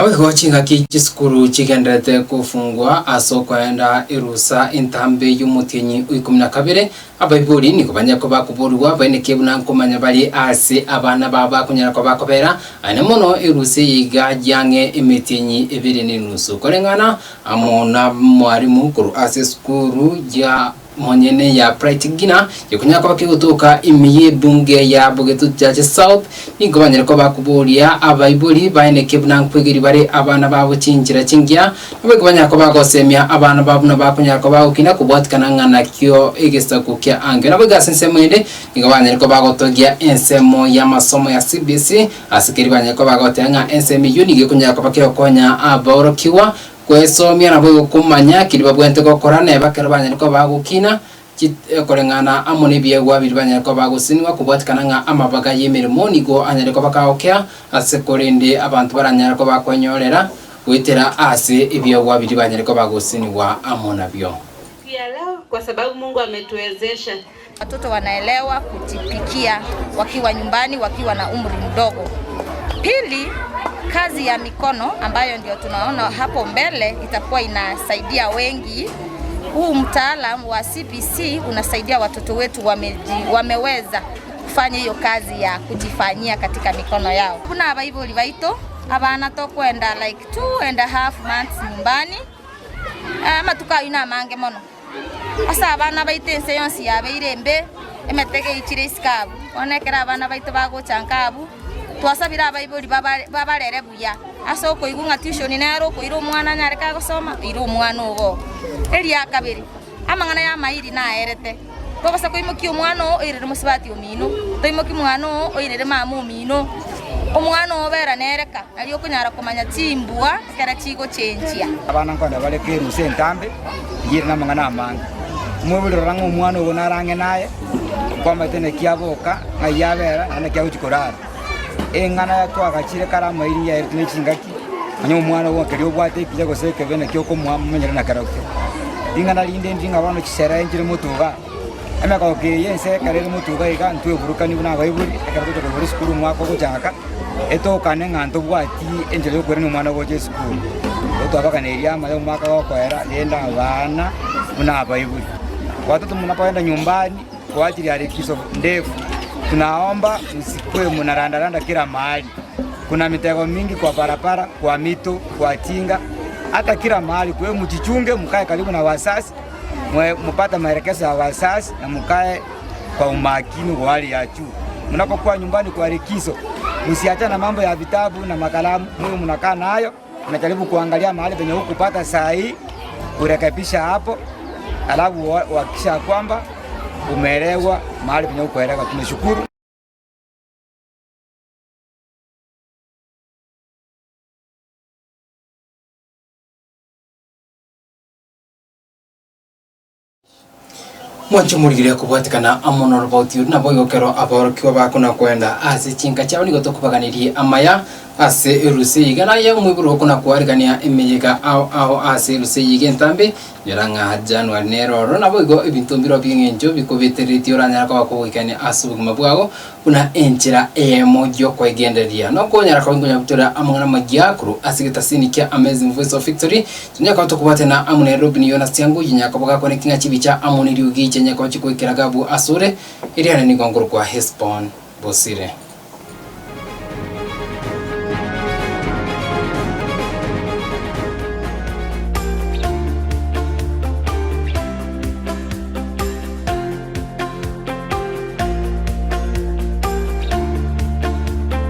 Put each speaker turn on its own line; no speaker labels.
Naboigo chingaki chisukuru chigendererete kofungwa ase okoenda erusa entambe y'omotienyi o ikomi na kabere, abaibori nigo banyare koba bakoborigwa baineke buna nkomanya bare aase abana babo bakonyara koba bakobera, aye mono erusa eye iga yang'e emetienyi ebere na enusu, koreng'ana amo namwarimu korwa ase esukuru ya Monyene ya Bright Gina gekonyara koba kegotoka ime y'ebunge ya Bogetu Chache South, nigo banyare koba bakoboria abaibori baeneke buna nkwegeri bare abana babo chinchera chingiya, naboigo banyare koba bagosemia abana babo buna bakonyara koba bagokina kobwatikana ng'a nakio egesaku kia angio. Naboigo ase ensemo ende nigo banyare koba bagotogia ensemo y'amasomo ya CBC ase keria banyare koba bagoteba ng'a ensemo eyio nigo ekonyara koba kegokonya abaorokigwa Gwesomia naboigo komanya keria babwenerete gokora, neba ekero banyare koba bagokina, koreng'ana amo nebiegwa biria banyare koba bagosinigwa, kobwatikana ng'a amabaga y'emeremo nigo anyare koba kagokea, ase korende abanto baranyare koba bakwenyorera goetera ase ebiegwa biria banyare koba bagosinigwa amo nabio.
Ya leo kwa sababu Mungu ametuwezesha.
Watoto wanaelewa kujipikia wakiwa nyumbani wakiwa na umri mdogo. Pili, kazi ya mikono ambayo ndio tunaona hapo mbele itakuwa inasaidia wengi. Huu mtaalam wa CBC unasaidia watoto wetu wameji, wameweza kufanya hiyo kazi ya kujifanyia katika mikono yao. Buna abaibori baito abana tokwenda like 2.5 months nyumbani amatuko ayio namange mono. Ase abana baito ense yonsi yabeire embe, emetego eichire isiko abwo. Bono ekero abana baito bagocha nka abwo, twasabire abaibori babarere buya ase okoigwa ng'a tuition nere okoira omwana anyare kagosoma, oire omwana ogo. Eria kabere, amang'ana y'amairi naerete, tobasa koimokia omwana oo oirere mosubati omino, toimoki mwana oo oirere mama omino, omwana oo bera nere ka, nario okonyara komanya chimbwa. Ekero chigochenchia.
Abana nkonde bare kerusa entambe, eyio ere namang'ana amange. Omoibori rora ng'a omwana ogo nare ang'e naye, kwamaete naki aboka, ng'ai abera, naende naki agochia korara. Eng'ana twagachire kare amairi yaeretwe ne chingaki, onye omwana ogo keria obwate ekiya gose ekebe naki okomoa momenyere nakerokio. Ring'ana rinde ndiri ng'a bono chisherehe nchire motwe igaa, emegoko eye y'ense ekero ere motwe iga iga ntweburukani buna abaibori, ekero togocha koigora esukuru omwaka ogochaka. Etokane ng'a ntobwati enchera y'okoirania omwana gocha esukuru, igo twabaganeirie amaya omwaka gokoera rende abana buna abaibori. Watoto mnapoenda nyumbani kwa ajili ya likizo ndefu, tunaomba msikuwe mnarandaranda kila mahali. Kuna mitego mingi kwa barabara, kwa mito, kwa tinga, hata kila mahali. Kwa hiyo mjichunge, mkae karibu na wazazi, mupate maelekezo ya wazazi na mkae kwa umakini wa hali ya juu. Mnapokuwa nyumbani kwa likizo, msiachane na mambo ya vitabu na makalamu, muwe mnakaa nayo, mnajaribu kuangalia mahali penye hukupata saa hii, kurekebisha hapo, alafu uhakikisha kwamba umeelewa mahali penye hukuelewa. Tumeshukuru.
Mwanche omorigereria kobwatekana amo noroboti oru, naboigo ekero aborokigwa bakona koenda ase chinka chiabo nigo tokobaganeria amaya ase erusa eye iga. Naye omoibori okona koarigania emeyega ao ao ase erusa eye iga entambe, nyora ng'a January nere ororo, naboigo ebinto mbirobio bi'eng'encho bikobetereretie oranyare koba kogoikania ase obogima bwao buna enchera eyemo y'okwegendereria. Nokonyara koba inkonyabutora amang'ana amayia korwa ase egetasini kia Amazing Voice of Victory, Tonyare koba tokobwatana amo nere Robin Yonas Tiangu, oyio koba gakwana eking'a chibicha amo neriogi chianye koba chikoikera Gabu asore, eriane nigo nkorokwa Hesbon Bosire.